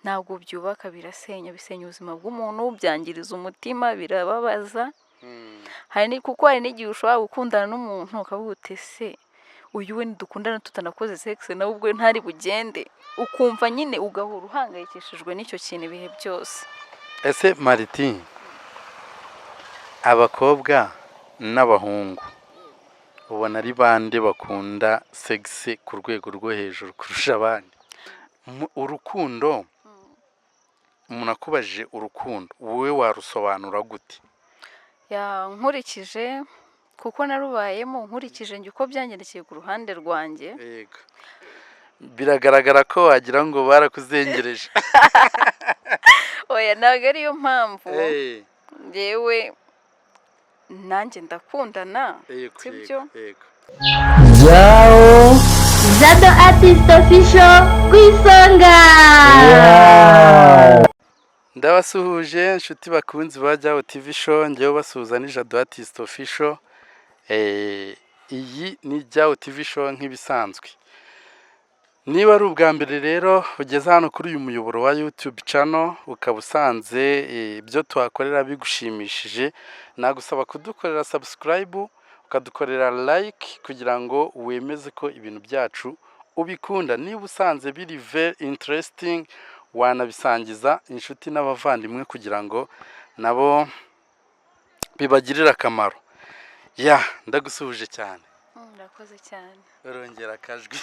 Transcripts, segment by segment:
Ntabwo byubaka, birasenya, bisenya ubuzima bw'umuntu, byangiriza umutima, birababaza. Kuko hari n'igihe ushobora gukundana n'umuntu ukavuga uti: "Ese uyu we dukundana tutanakoze sex nawe ubwo ntari bugende?" Ukumva nyine ugahora uhangayikishijwe n'icyo kintu ibihe byose. Ese Mariti, abakobwa n'abahungu ubona ari bande bakunda sex ku rwego rwo hejuru kurusha abandi? Urukundo, umuntu akubajije urukundo, wowe warusobanura gute? Ya, nkurikije kuko narubayemo, nkurikije njye uko byangendekeye ku ruhande rwanjye. Yego, biragaragara ko wagira ngo barakuzengereje. Oya, ntabwo ariyo mpamvu. Njyewe nanjye ndakundana, sibyo? Yego. Jao. Jado Artist Official ku isonga. Ndabasuhuje inshuti bakunzi ba Jao TV Show. Njyewe basuhuza ni Jado Artist Official. Iyi ni Jao TV Show nk'ibisanzwe. Niba ari ubwa mbere rero ugeze hano kuri uyu muyoboro wa YouTube channel, ukaba usanze ibyo tuhakorera bigushimishije, nagusaba kudukorera subscribe, ukadukorera like, kugira ngo wemeze ko ibintu byacu ubikunda. Niba usanze biri very interesting, wanabisangiza inshuti n'abavandimwe kugira ngo nabo bibagirire akamaro. Ya, ndagusuhuje cyane. Murakoze cyane. Urongera akajwi.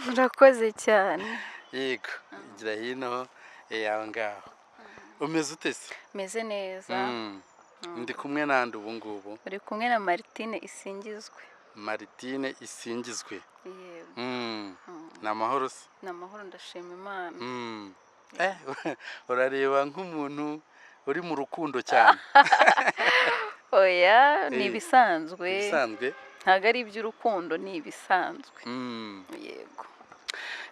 Murakoze cyane. Yego, gira hino. Aho ngaho umeze ute se? Meze neza. Ndi kumwe nande ubu ngubu? Uri kumwe na Martine Isingizwe. Martine Isingizwe. Yego. Ni amahoro se? Ni amahoro, ndashima Imana. Urareba nk'umuntu uri mu rukundo cyane. Oya, ni ibisanzwe. Ibisanzwe. Ntabwo ari iby'urukundo, ni ibisanzwe. Yego.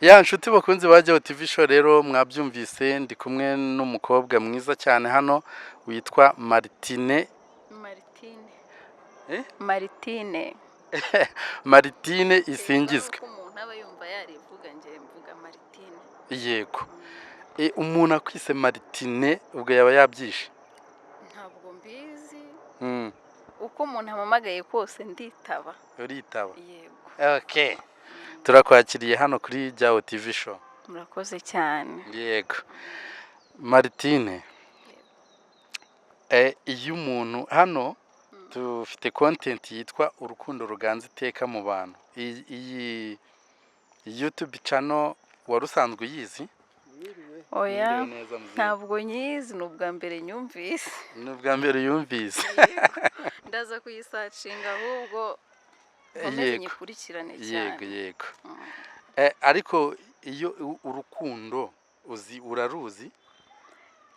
Ya, nshuti bakunzi ba Jao TV Show, rero mwabyumvise, ndi kumwe n'umukobwa mwiza cyane hano witwa Martine. Martine. Eh? Martine. Martine Isingizwe. Uko umuntu aba yumva yarivuga, njye mvuga Martine. Yego. Umuntu akwise Martine ubwo yaba yabyishe? Ntabwo mbizi. Uko umuntu ampamagaye kose nditaba. Uritaba? Yego. Okay, turakwakiriye hano kuri Jao TV Show. Murakoze cyane. Yego, Martine, iyo umuntu, hano dufite content yitwa "Urukundo ruganza iteka mu bantu". Iyi YouTube channel wari usanzwe uyizi? Oya. Mwiriwe neza, muzee. Ntabwo nyizi, ni ubwa mbere nyumvise. Ni ubwa mbere yumvise? Ndaza kuyisearchinga ahubwo nkomeze nyikurikirane cyane. Yego. Ariko iyo urukundo uzi, uraruzi?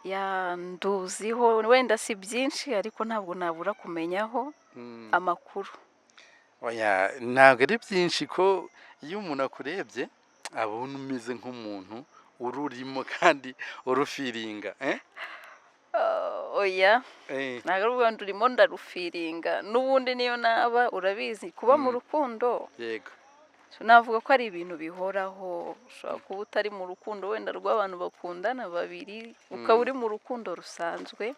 Ya, nduziho wenda si byinshi, ariko ntabwo nabura kumenyaho amakuru. Oya, ntabwo ari byinshi, ko iyo umuntu akurebye abona umeze nk'umuntu ururimo kandi urufeelinga, eh? Oya, ntabwo ari ukuvuga ngo ndurimo ndarufeelinga. N'ubundi niyo naba, urabizi, kuba mu rukundo, navuga ko ari ibintu bihoraho. Ushobora kuba utari mu rukundo wenda rw'abantu bakundana babiri, ukaba uri mu rukundo rusanzwe.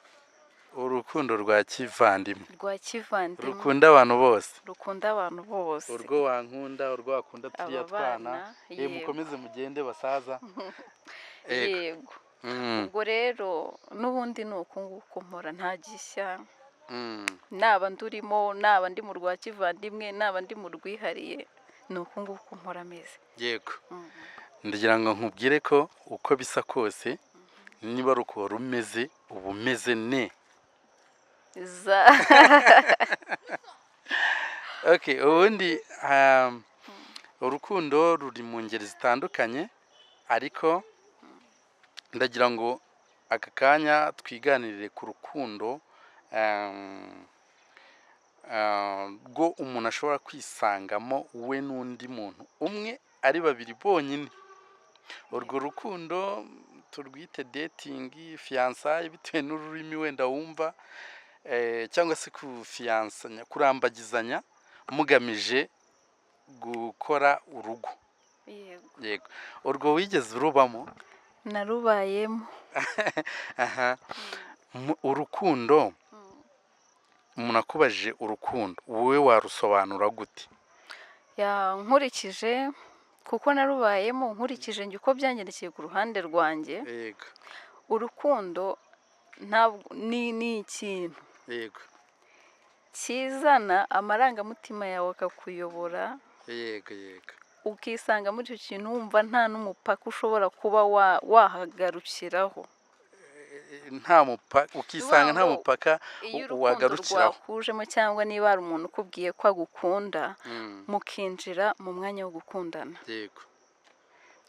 Urukundo rwa kivandimwe. Rwa kivandimwe. Rukunda abantu bose. Rukunda abantu bose. Urwo wankunda, urwo wakunda turiya Aba twana. bana, yego. Mukomeze mugende basaza. Yego. Yego. Ubwo rero n'ubundi ni uku nguku mpora, nta gishya. Naba ndurimo, naba ndi mu rwa kivandimwe, naba ndi mu rwihariye, ni uku nguku mpora ameze. Yego, ndagira ngo nkubwire ko uko bisa kose, niba ari uko wari umeze, uba umeze ne Za. Okay, ubundi urukundo ruri mu ngeri zitandukanye, ariko ndagira ngo aka kanya twiganirire ku rukundo rwo umuntu ashobora kwisangamo we n'undi muntu umwe, ari babiri bonyine. Urwo rukundo turwite dating, fiançailles, bitewe n'ururimi wenda wumva, cyangwa se kufiyansanya, kurambagizanya mugamije gukora urugo. Yego. Yego, urwo wigeze urubamo? Narubayemo. Aha. Urukundo, umuntu akubajije urukundo, wowe warusobanura gute? Yeah, nkurikije kuko narubayemo, nkurikije njye uko byangendekeye ku ruhande rwanjye, urukundo ntabwo ni ikintu kizana amarangamutima yawe akakuyobora, yego yego ukisanga muri icyo kintu, wumva nta n'umupaka ushobora kuba wahagarukiraho. Nta mupaka, ukisanga nta ngo mupaka iyo urukundo wagarukiraho. rwakujemo, cyangwa niba hari umuntu ukubwiye ko agukunda, mukinjira mu mwanya wo gukundana,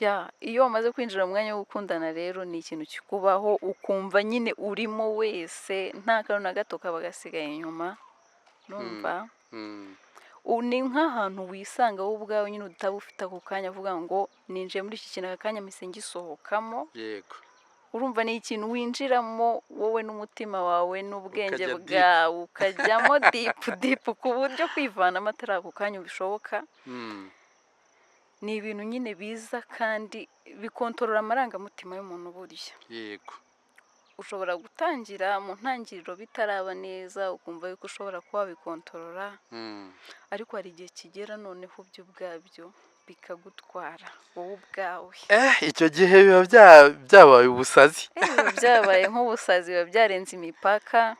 yeah, iyo wamaze kwinjira mu mwanya wo gukundana rero, ni ikintu kikubaho, ukumva nyine urimo wese, nta kantu na gato kaba gasigaye inyuma, numva ni nk'ahantu wisanga wowe ubwawe nyine, utaba ufite ako kanya avuga ngo ninjiye muri iki kintu, aka kanya mpise ngisohokamo. Urumva ni ikintu winjiramo wowe n'umutima wawe n'ubwenge Ukajya deep. bwawe, ukajyamo deep deep, ku buryo kwivanamo atari ako kanya bishoboka. Ni ibintu nyine biza kandi bikontorora amarangamutima y'umuntu burya. Ushobora gutangira mu ntangiriro bitaraba neza, ukumva yuko ushobora kuba wabikontorora, ariko hari igihe kigera noneho byo ubwabyo bikagutwara wowe ubwawe. Icyo gihe biba byabaye ubusazi. Biba byabaye nk'ubusazi, biba byarenze imipaka,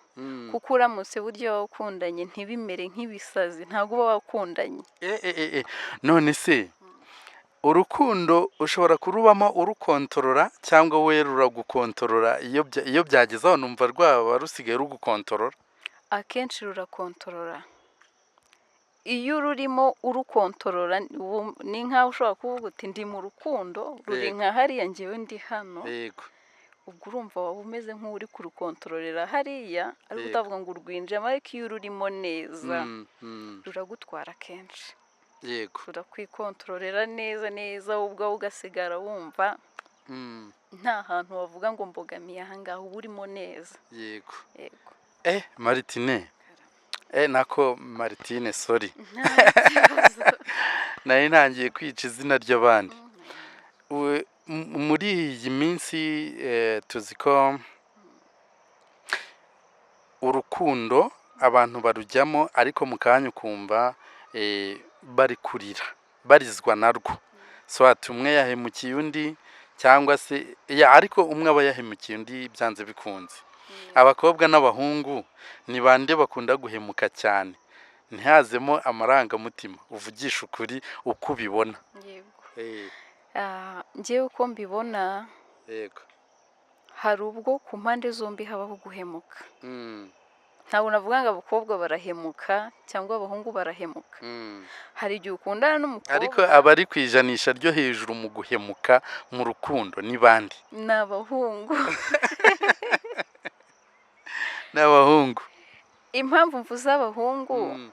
kuko uramutse burya wakundanye ntibimere nk'ibisazi, ntabwo uba wakundanye. None se urukundo ushobora kurubamo urukontorora, cyangwa we ruragukontorora? Iyo byageze aho, numva rwaba rusigaye rugukontorora. Akenshi rurakontorora. Iyo ururimo urukontorora, ni nk'aho ushobora kuvuga uti ndi mu rukundo, ruri nka hariya, ngewe ndi hano. Ubwo urumva waba umeze nk'uri kurukontororera hariya, ariko utavuga ngo urwinjiramo. Ariko iyo ururimo neza, ruragutwara kenshi, rurakwikontororera neza neza, wowe ubwawe ugasigara wumva nta hantu wavuga ngo mbogamiye aha ngaha, uba urimo neza. Yego. Martine, nako Martine, sorry. Nta kibazo. Nari ntangiye kwica izina ry'abandi. Muri iyi minsi tuzi ko urukundo abantu barujyamo, ariko mu kanya ukumva bari kurira, barizwa narwo, soit umwe yahemukiye undi, cyangwa se yeah, ariko umwe aba yahemukiye undi byanze bikunze. Abakobwa n'abahungu, ni bande bakunda guhemuka cyane, ntihazemo amarangamutima, uvugisha ukuri uko ubibona? Yego. Njyewe uko mbibona, hari ubwo ku mpande zombi habaho guhemuka. Ntabwo navuga ngo abakobwa barahemuka cyangwa abahungu barahemuka. Hari igihe ukundana n'umukobwa. Ariko abari ku ijanisha ryo hejuru mu guhemuka mu rukundo ni bande? Ni abahungu. Ni abahungu. Impamvu mvuze abahungu,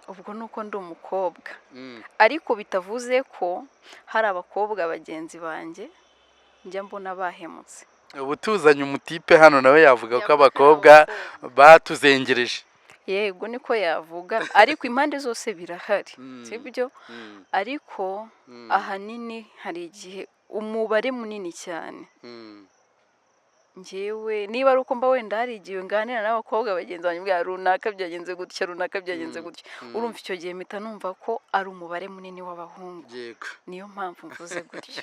ubwo ni uko ndi umukobwa, ariko bitavuze ko hari abakobwa bagenzi banjye njya mbona bahemutse. Ubu tuzanye umutipe hano, nawe yavuga ko Yavuga ko abakobwa abakobwa. batuzengereje. Yego, niko yavuga, ariko impande zose birahari, sibyo? Ariko ahanini hari igihe umubare munini cyane, njyewe niba ari uko mba wenda hari igihe nganira n'abakobwa bagenzi banjye, mbwira runaka byagenze gutya, runaka byagenze gutya, urumva icyo gihe mpita numva ko ari umubare munini w'abahungu. Niyo mpamvu mvuze gutyo.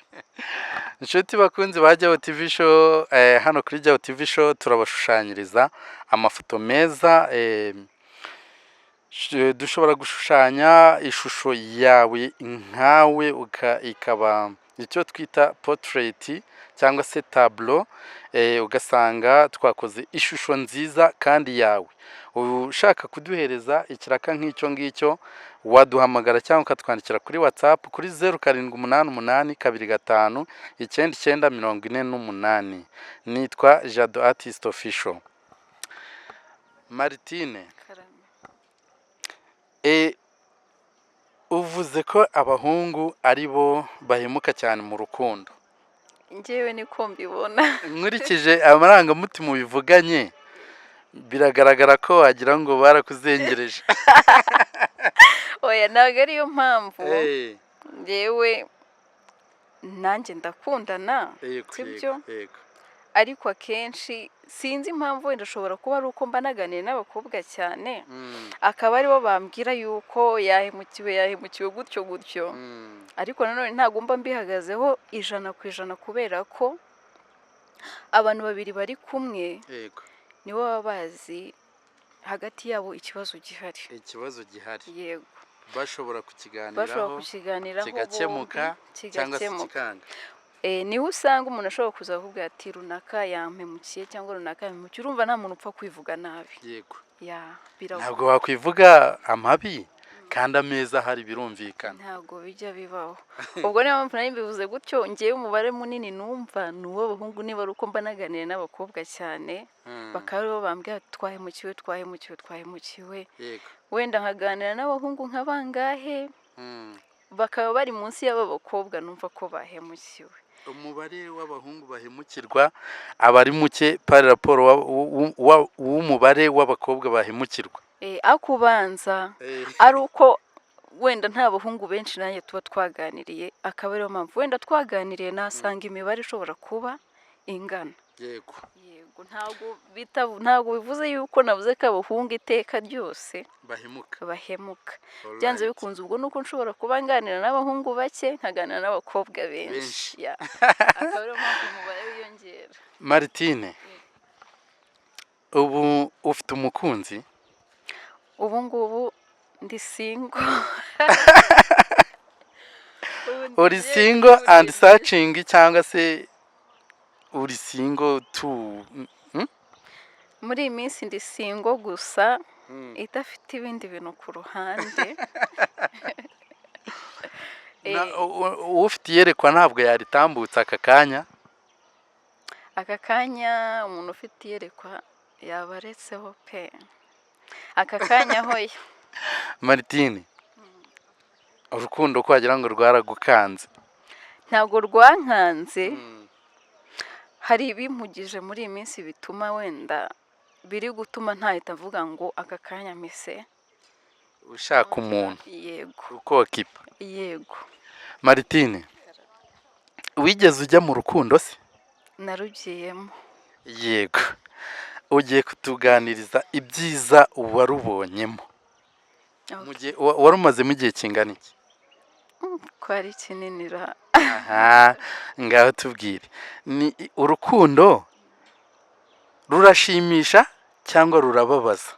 Inshuti bakunzi ba Jyaho TV Show, hano kuri Jyaho TV Show turabashushanyiriza amafoto meza. Dushobora gushushanya ishusho yawe nkawe, ikaba icyo twita portrait cyangwa se tableau, ugasanga twakoze ishusho nziza kandi yawe. Ushaka kuduhereza ikiraka nk'icyo ngicyo, waduhamagara cyangwa ukatwandikira kuri WhatsApp kuri 0788259948. Nitwa Jado Artist Official. Martine, Karame. Uvuze ko abahungu ari bo bahemuka cyane mu rukundo. Njyewe niko mbibona. Nkurikije amarangamutima ubivuganye, biragaragara ko wagira ngo barakuzengereje. Oya, ntabwo ariyo mpamvu. Njyewe Nanjye ndakundana, sibyo? Yego. Ariko akenshi sinzi impamvu, wenda ashobora kuba ari uko mba naganiye n'abakobwa cyane, akaba aribo bambwira yuko yahemukiwe, yahemukiwe gutyo gutyo. Ariko nanone ntabwo mba mbihagazeho 100%, kubera ko abantu babiri bari kumwe nibo baba bazi hagati yabo ikibazo gihari. Ikibazo gihari. Yego. Bashobora Bashobora kukiganiraho kukiganiraho kigakemuka bombi, cyangwa se kigakemuka. kikanga. Niho usanga umuntu ashobora kuza akakubwira ati runaka yampemukiye cyangwa runaka yampemukiye. Urumva nta muntu upfa kwivuga nabi. Ya, biragoye. Ntabwo wakwivuga amabi kandi ameza ahari, birumvikana. Ntabwo bijya bibaho. Ubwo niyo mpamvu nari mbivuze gutyo. Ngewe umubare munini numva ni uw'abahungu, niba ari uko mba naganiye n'abakobwa cyane, bakaba aribo bambwira ati twahemukiwe, twahemukiwe, twahemukiwe. Wenda nkaganira n'abahungu nka bangahe, bakaba bari munsi y'aba bakobwa numva ko bahemukiwe. Umubare w'abahungu bahemukirwa aba ari muke par rapport w'umubare w'abakobwa bahemukirwa. Ariko ubanza ari uko wenda nta bahungu benshi nanjye tuba twaganiriye, akaba ariyo mpamvu. Wenda twaganiriye nasanga imibare ishobora kuba ingana. Yego, ntabwo bivuze yuko navuze ko abahungu iteka ryose bahemuka. Bahemuka byanze bikunze. Ubwo nuko nshobora kuba nganira n'abahungu bake, nkaganira n'abakobwa benshi. Benshi. Ya, akaba ariyo mpamvu umubare wiyongera. Martine, ubu ufite umukunzi? Ubu ngubu ndi single. Ubu ndi Uri single and jyenyine. searching, cyangwa se uri single tu? Muri iyi minsi ndi single gusa, idafite ibindi bintu ku ruhande. Ufite iyerekwa ntabwo yaritambutsa aka kanya. Aka kanya umuntu ufite iyerekwa yaba aretseho pe, aka kanya hoya. Martine, urukundo ko wagira ngo rwaragukanze? Ntabwo rwankanze. Hari ibimpugije muri iyi minsi bituma wenda biri gutuma ntahita mvuga ngo aka kanya mpise ushaka umuntu. Yego. Uko wakipa. Yego. Martine, wigeze ujya mu rukundo se? Narugiyemo. Yego, ugiye kutuganiriza ibyiza warubonyemo. Mu gihe wari umazemo igihe kingana iki? Ko ari kinini ra? Aha ngaho tubwire, ni urukundo rurashimisha cyangwa rurababaza?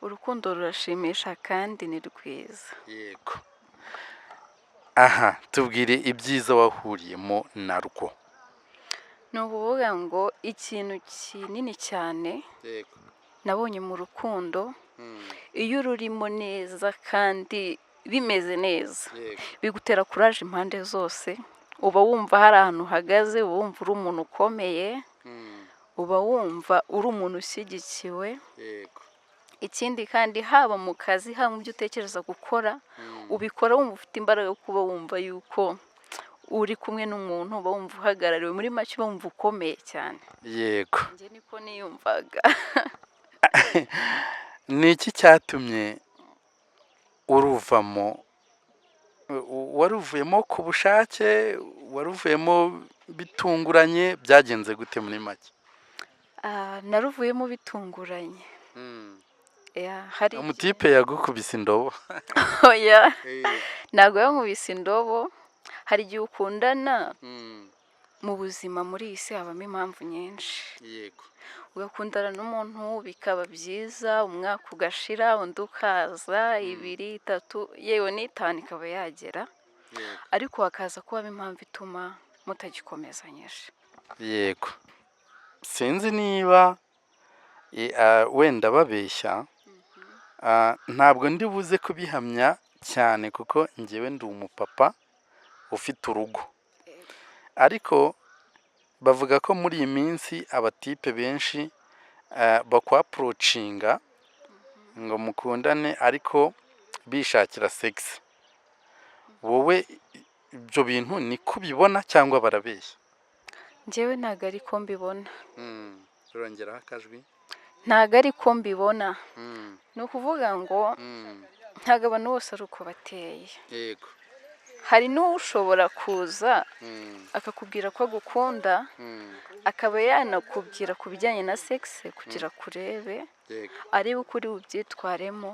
Urukundo rurashimisha kandi ni rwiza. Yego, aha tubwire ibyiza wahuriyemo narwo. Ni ukuvuga ngo ikintu kinini cyane nabonye mu rukundo, iyo ururimo neza kandi bimeze neza, bigutera courage impande zose. Uba wumva hari ahantu uhagaze, uba wumva uri umuntu ukomeye, uba wumva uri umuntu ushyigikiwe. Ikindi kandi, haba mu kazi, haba mu byo utekereza gukora, ubikora wumva ufite imbaraga yo kuba wumva yuko uri kumwe n'umuntu, uba wumva uhagarariwe. Muri make uba wumva ukomeye cyane. Njye niko niyumvaga. Ni iki cyatumye uruvamo? Waruvuyemo ku bushake? Waruvuyemo bitunguranye? Byagenze gute muri make? Naruvuyemo bitunguranye. Ya, hari Umutipe yagukubise indobo? Oya, ntabwo yankubise indobo. Hari igihe ukundana mu buzima, muri iyi si habamo impamvu nyinshi. Ugakundana n'umuntu bikaba byiza, umwaka ugashira, undi ukaza, 2, 3, yewe n'5 ikaba yagera, ariko hakaza kubamo impamvu ituma mutagikomezanyije. Yego, sinzi niba wenda babeshya. Ntabwo ndi buze kubihamya cyane kuko njyewe ndi umupapa ufite urugo, ariko bavuga ko muri iyi minsi abatipe benshi bakwapproachinga ngo mukundane, ariko bishakira sex. Wowe ibyo bintu niko ubibona cyangwa barabeshya? Njyewe ntabwo ariko mbibona. Urongeraho akajwi. Ntabwo ariko mbibona. Ni ukuvuga ngo ntabwo abantu bose ari uko bateye. Hari n'ushobora kuza akakubwira ko agukunda, akaba yanakubwira ku bijyanye na sex kugira kurebe, arebe uko uri bubyitwaremo.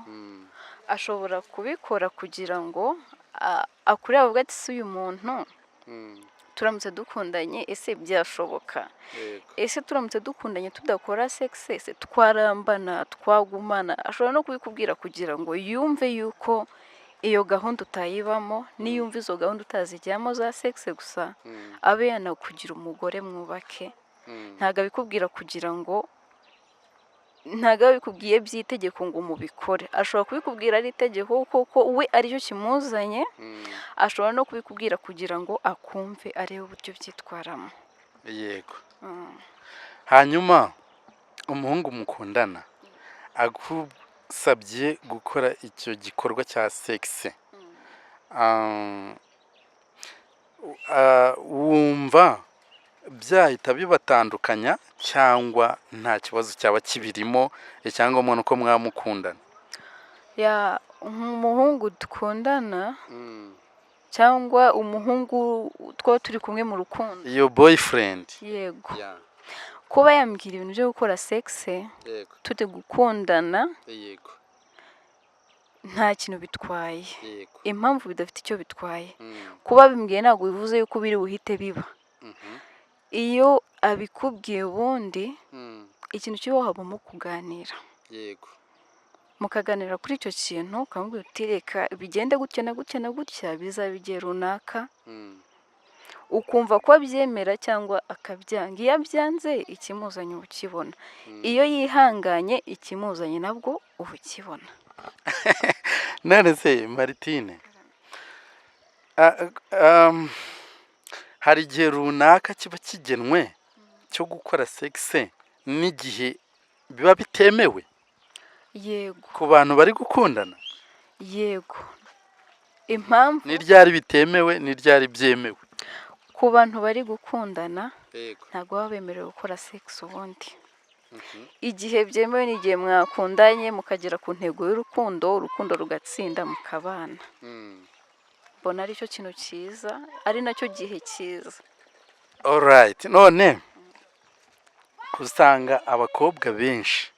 Ashobora kubikora kugira ngo akurebe, avuga ati: "Si uyu muntu turamutse dukundanye, ese byashoboka? Ese turamutse dukundanye tudakora sex, ese twarambana, twagumana?" Ashobora no kubikubwira kugira ngo yumve yuko iyo gahunda utayibamo. Niyumva izo gahunda utazijyamo za sex gusa, abe yanakugira umugore mwubake. Ntabwo abikubwira kugira ngo, ntabwo aba abikubwiye by'itegeko ngo mubikore. Ashobora kubikubwira ari itegeko kuko we aricyo kimuzanye. Ashobora no kubikubwira kugira ngo akumve, arebe uburyo byitwaramo. Yego. Hanyuma umuhungu mukundana agusabye gukora icyo gikorwa cya sex, wumva byahita bibatandukanya cyangwa nta kibazo cyaba kibirimo, icyangombwa ni uko mwamukundana? Ya, umuhungu dukundana cyangwa umuhungu twaba turi kumwe mu rukundo? Iyo boyfriend. Yego. Kuba yambwira ibintu byo gukora sex turi gukundana, nta kintu bitwaye. Impamvu bidafite icyo bitwaye, kuba bimbwiye ntabwo bivuze yuko biri buhite biba. Iyo abikubwiye, ubundi ikintu kibaho, habamo kuganira, mukaganira kuri icyo kintu, ukamubwira uti: "Reka bigende gutya na gutya na gutya, bizaba igihe runaka." Ukumva ko abyemera cyangwa akabyanga. Iyo abyanze, ikimuzanye uba ukibona. Iyo yihanganye, ikimuzanye nabwo uba ukibona. None se Martine, hari igihe runaka kiba kigenwe cyo gukora sex n'igihe biba bitemewe Yego. ku bantu bari gukundana? Yego, impamvu Ni ryari bitemewe, ni ryari byemewe? Ku bantu bari gukundana, ntabwo baba bemerewe gukora sex. Ubundi igihe byemewe ni igihe mwakundanye mukagera ku ntego y'urukundo, urukundo rugatsinda, mukabana. Mbona aricyo kintu cyiza, ari nacyo gihe cyiza. Alright. None usanga abakobwa benshi,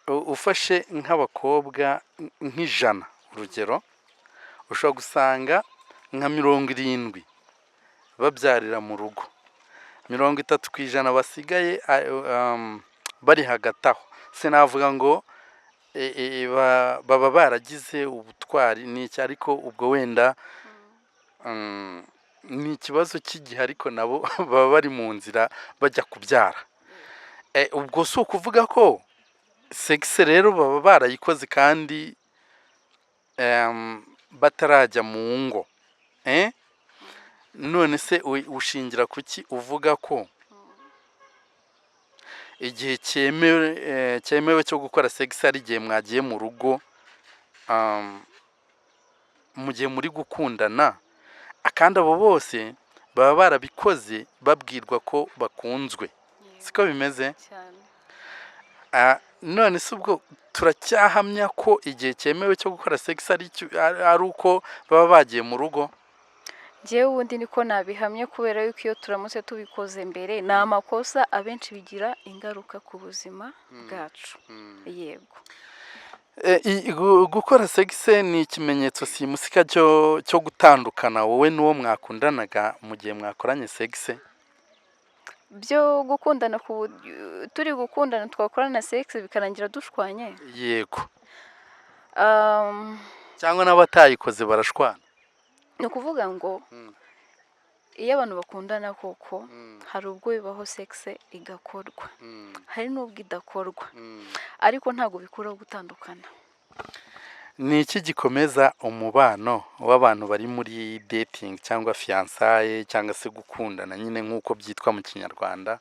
ufashe nk'abakobwa nk'100 urugero, ushobora gusanga nka 70 babyarira mu rugo, 30% basigaye bari hagati aho. Sinavuga ngo baba baragize ubutwari n'iki, ariko ubwo wenda ni ikibazo cy'igihe, ariko nabo baba bari mu nzira bajya kubyara. Ubwo si ukuvuga ko sex rero baba barayikoze kandi batarajya mu ngo, eh? None se ushingira kuki uvuga ko igihe cyemewe cyo gukora sex ari igihe mwagiye mu rugo, mu gihe muri gukundana, kandi abo bose baba barabikoze babwirwa ko bakunzwe, siko bimeze? Cyane. None se ubwo turacyahamya ko igihe cyemewe cyo gukora sex ari uko baba bagiye mu rugo? Njyewe ubundi niko nabihamye, kubera yuko iyo turamutse tubikoze mbere ni amakosa, abenshi bigira ingaruka ku buzima bwacu, yego. Gukora sex ni ikimenyetso simusiga cyo gutandukana wowe n'uwo mwakundanaga mu gihe mwakoranye sex? Byo gukundana, turi gukundana twakorana sex bikarangira dushwanye? Yego. Cyangwa n'abatayikoze barashwana? Ni ukuvuga ngo iyo abantu bakundana koko, hari ubwo bibaho sex igakorwa, hari n'ubwo idakorwa, ariko ntabwo bikuraho gutandukana. Ni iki gikomeza umubano w'abantu bari muri dating cyangwa fiançailles cyangwa se gukundana nyine nk'uko byitwa mu Kinyarwanda?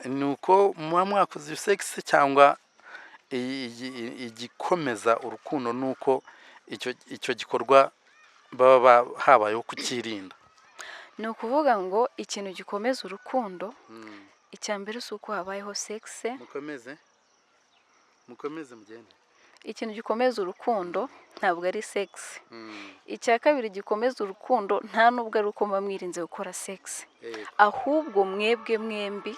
Ni uko muba mwakoze sex, cyangwa igikomeza urukundo ni uko icyo gikorwa baba habayeho kucyirinda? Ni ukuvuga ngo ikintu gikomeza urukundo, icya mbere si uko habayeho sex. Mukomeze, mukomeze mugende. Ikintu gikomeza urukundo ntabwo ari sex. Icya kabiri gikomeza urukundo, nta nubwo ari uko muba mwirinze gukora sex, ahubwo mwebwe mwembi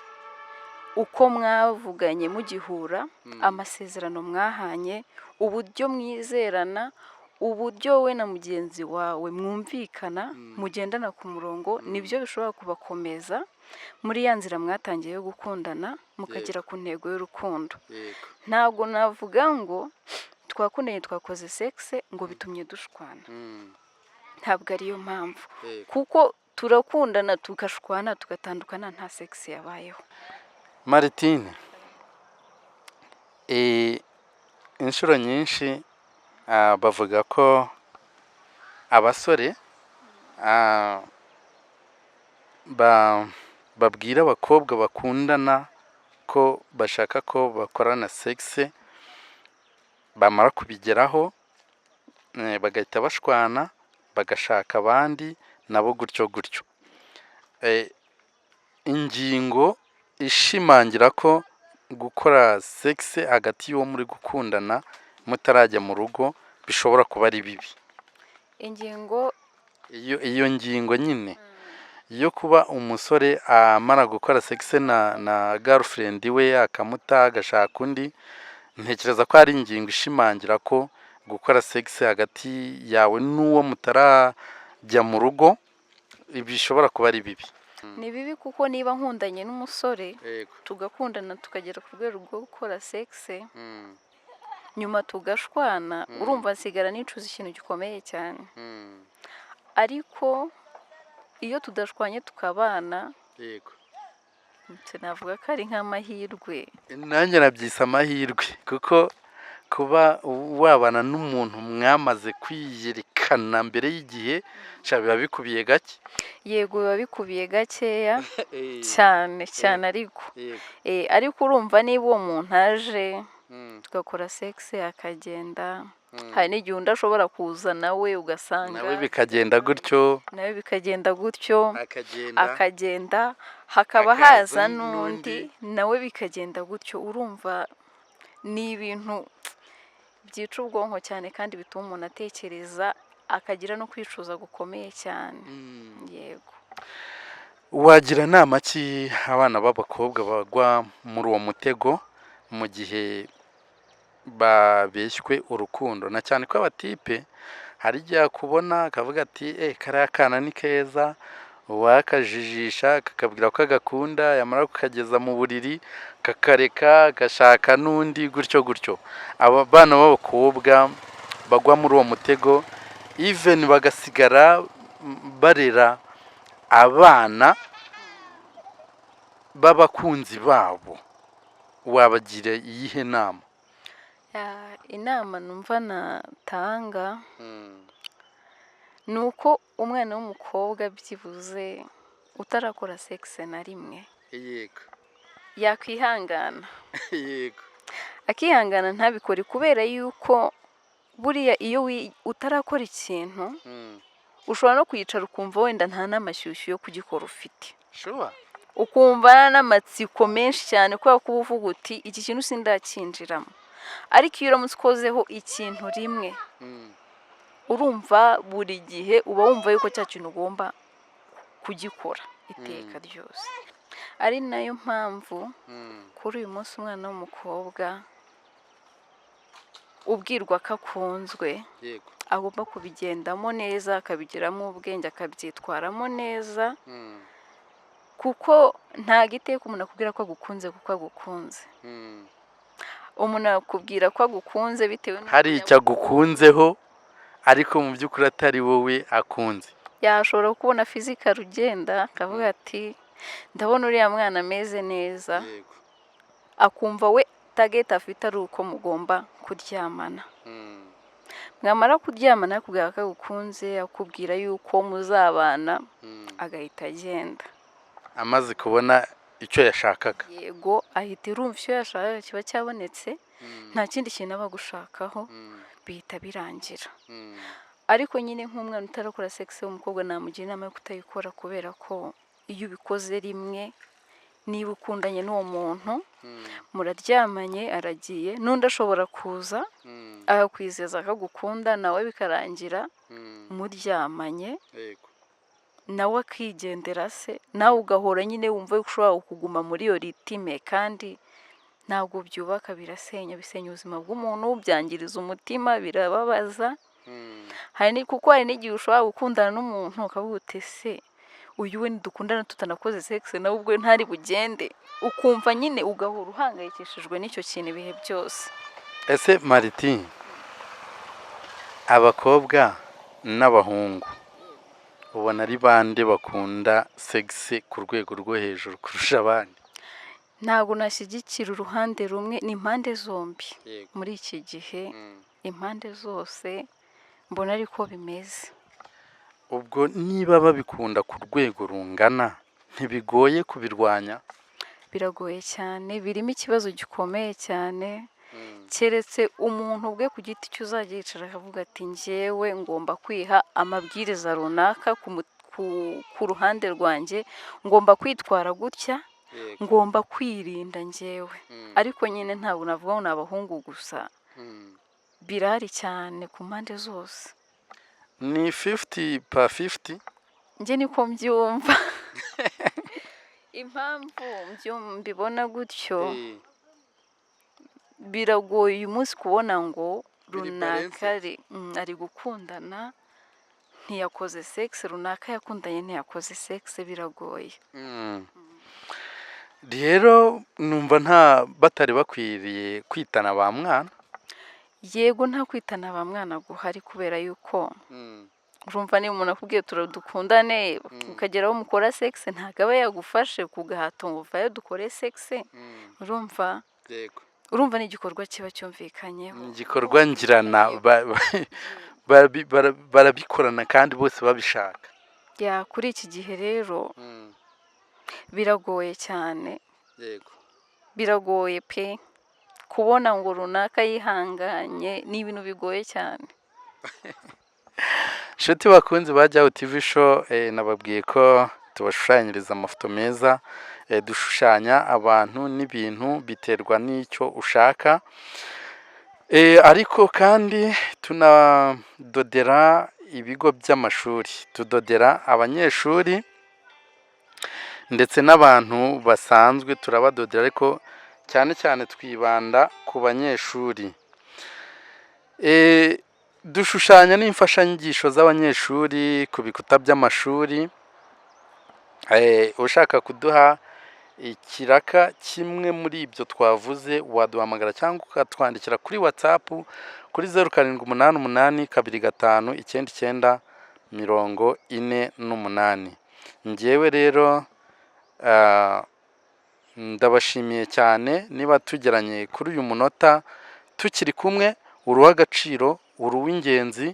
uko mwavuganye mugihura, amasezerano mwahanye, uburyo mwizerana, uburyo wowe na mugenzi wawe mwumvikana, mugendana ku murongo, nibyo bishobora kubakomeza muri ya nzira mwatangiye yo gukundana, mukagera ku ntego y'urukundo. Ntabwo navuga ngo twakundanye, twakoze sex, ngo bitumye dushwana. Ntabwo ariyo mpamvu, kuko turakundana tugashwana, tugatandukana nta sex yabayeho. Martine, inshuro nyinshi bavuga ko abasore babwira abakobwa bakundana ko bashaka ko bakorana sex, bamara kubigeraho bagahita bashwana, bagashaka abandi nabo gutyo gutyo. Ingingo ishimangira ko gukora sex hagati y'uwo muri gukundana mutarajya mu rugo bishobora kuba ari bibi. Ingingo? Iyo ngingo nyine yo kuba umusore amara gukora sex na girlfriend we akamuta agashaka undi, ntekereza ko ari ingingo ishimangira ko gukora sex hagati yawe n'uwo mutarajya mu rugo bishobora kuba ari bibi. Ni bibi, kuko niba nkundanye n'umusore, tugakundana, tukagera ku rwego rwo gukora sex, nyuma tugashwana, urumva nsigara nicuza ikintu gikomeye cyane. Ariko iyo tudashwanye tukabana, sinavuga ko ari nk'amahirwe. Nanjye nabyise amahirwe, kuko kuba wabana n'umuntu mwamaze kwiyerekana mbere y'igihe sha biba bikubiye gake. Yego, biba bikubiye gakeya cyane cyane, ariko ariko urumva niba uwo muntu aje tugakora sex akagenda, hari n'igihe undi ashobora kuza nawe ugasanga nawe bikagenda gutyo. Nawe bikagenda gutyo. Akagenda. Akagenda, hakaba hakaza haza n'undi, nawe bikagenda gutyo. Urumva ni ibintu byica ubwonko cyane kandi bituma umuntu atekereza, akagira no kwicuza gukomeye cyane, yego. Wagira inama ki abana b'abakobwa bagwa muri uwo mutego mu gihe babeshywe urukundo, na cyane ko abatipe hari igihe akubona akavuga ati: "Eh, kariya kana ni keza," wakajijisha kakabwira ko agakunda, yamara kukageza mu buriri kakareka, agashaka n'undi gutyo gutyo. Aba bana b'abakobwa bagwa muri uwo mutego, even bagasigara barera abana b'abakunzi babo, wabagira iyihe nama? Inama numva natanga ni uko umwana w'umukobwa byibuze utarakora sex na rimwe yakwihangana, akihangana ntabikore, kubera yuko buriya iyo utarakora ikintu ushobora no kwicara ukumva wenda nta n'amashyushyu yo kugikora ufite, ukumva n'amatsiko menshi cyane, kubera ko uba uvuga uti: "Iki kintu sindakinjiramo." Ariko iyo uramutse ukozeho ikintu rimwe, urumva buri gihe uba wumva yuko cya kintu ugomba kugikora iteka ryose. Ari nayo mpamvu kuri uyu munsi umwana w'umukobwa ubwirwa ko akunzwe agomba kubigendamo neza, akabigiramo ubwenge, akabyitwaramo neza, kuko ntabwo iteka umuntu akubwira ko agukunze kuko agukunze. Umuntu akubwira ko agukunze bitewe n'uko hari icyo agukunzeho, ariko mu by'ukuri atari wowe akunze. Yashobora kubona physical ugenda, akavuga ati: "Ndabona uriya mwana ameze neza," akumva we target afite ari uko mugomba kuryamana. Mwamara kuryamana, akubwira ko agukunze, akubwira yuko muzabana, agahita agenda. Amaze kubona icyo yashakaga. Yego, ahita irumva icyo yashakaga kiba cyabonetse, nta kindi kintu aba agushakaho, bihita birangira. Ariko nyine nk'umwana utarakora sex w'umukobwa, namugira inama yo kutayikora, kubera ko iyo ubikoze rimwe Niba ukundanye n'uwo muntu, muraryamanye, aragiye, n'undi ashobora kuza akakwizeza akagukunda, nawe bikarangira muryamanye, nawe akigendera se, nawe ugahora nyine wumva ko ushobora kuguma muri iyo rythme, kandi ntabwo byubaka, birasenya, bisenya ubuzima bw'umuntu, byangiriza umutima, birababaza. Kuko hari n'igihe ushobora gukundana n'umuntu ukavuga uti: "Ese uyu we dukundana tutanakoze sex, nawe ubwo ntari bugende?" Ukumva nyine ugahora uhangayikishijwe n'icyo kintu ibihe byose. Ese Mariti, abakobwa n'abahungu ubona ari bande bakunda sex ku rwego rwo hejuru kurusha abandi? Ntabwo nashyigikira uruhande rumwe, ni impande zombi. Muri iki gihe impande zose mbona ariko bimeze. Ubwo niba babikunda ku rwego rungana, ntibigoye kubirwanya? Biragoye cyane, birimo ikibazo gikomeye cyane, keretse umuntu ubwe ku giti cye uzajya yicara akavuga ati: "Njyewe ngomba kwiha amabwiriza runaka ku ruhande rwanjye, ngomba kwitwara gutya, ngomba kwirinda njyewe." Ariko nyine ntabwo navuga ngo ni abahungu gusa, birahari cyane ku mpande zose. Ni 50 per 50? Njye niko mbyumva. Impamvu mbibona gutyo, biragoye uyu munsi kubona ngo Biri runaka balanced. ari gukundana ntiyakoze sex, runaka yakundanye ntiyakoze sex, biragoye. Rero numva nta batari bakwiriye kwitana ba mwana. Yego, nta kwitana ba mwana guhari, kubera yuko urumva niba umuntu akubwiye dukundane, ukagera aho mukora sex, ntabwo aba yagufashe ku gahato ngo vayo dukore sex. Urumva, urumva ni igikorwa kiba cyumvikanyeho. Ni igikorwa ngirana, barabikorana kandi bose babishaka. Ya, kuri iki gihe rero biragoye cyane. Biragoye pe, kubona ngo runaka yihanganye ni ibintu bigoye cyane. Inshuti bakunzi ba Jyaho TV Show, nababwiye ko tubashushanyiriza amafoto meza. Dushushanya abantu n'ibintu, biterwa n'icyo ushaka. Ariko kandi tunadodera ibigo by'amashuri, tudodera abanyeshuri ndetse n'abantu basanzwe turabadodera, ariko cyane cyane twibanda ku banyeshuri. Dushushanya n'imfashanyigisho z'abanyeshuri ku bikuta by'amashuri. Ushaka kuduha ikiraka kimwe muri ibyo twavuze, waduhamagara cyangwa ukatwandikira kuri WhatsApp kuri 0788259948. Ngewe rero ndabashimiye cyane niba tugeranye kuri uyu munota tukiri kumwe. Uri uw'agaciro, uri uw'ingenzi.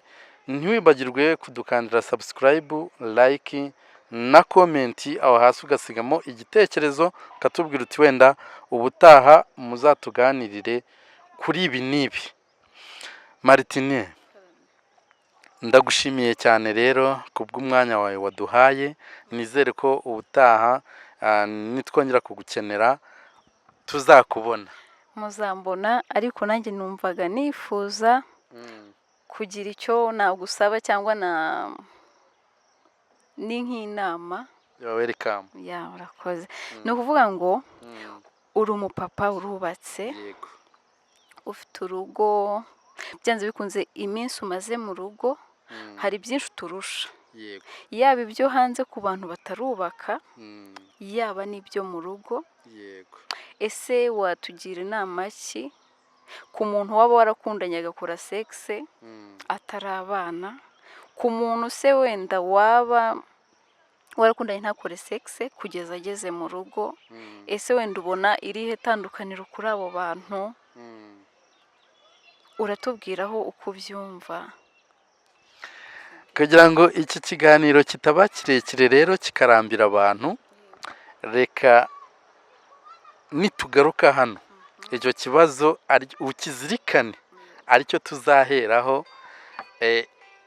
Ntiwibagirwe kudukandira subscribe, like na comment aho hasi, ugasigamo igitekerezo ukatubwira uti: "Wenda ubutaha muzatuganirire kuri ibi n'ibi." Martine, ndagushimiye cyane rero kubw'umwanya wawe waduhaye. Nizere ko ubutaha nitwongera kugukenera tuzakubona. Muzambona, ariko nanjye numvaga nifuza kugira icyo nagusaba cyangwa na ni nk'inama. You are welcome. Ya, urakoze. Ni ukuvuga ngo uri umupapa, urubatse, ufite urugo. Byanze bikunze iminsi umaze mu rugo hari byinshi uturusha, yaba ibyo hanze ku bantu batarubaka, yaba n'ibyo mu rugo. Ese watugira inama ki ku muntu waba warakundanye agakora sex atarabana, ku muntu se wenda waba warakundanye ntakore sex kugeza ageze mu rugo? Ese wenda ubona irihe tandukaniro kuri abo bantu? Uratubwiraho uko ubyumva. Kugira ngo iki kiganiro kitaba kirekire rero kikarambira abantu, reka nitugaruka hano icyo kibazo ukizirikane, aricyo tuzaheraho.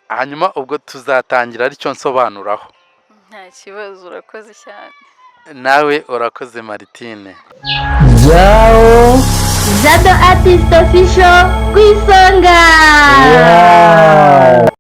Hanyuma ubwo tuzatangira aricyo nsobanuraho. Nta kibazo, urakoze cyane. Nawe urakoze, Martine. Jao. Jado Artist Official ku isonga. Wow.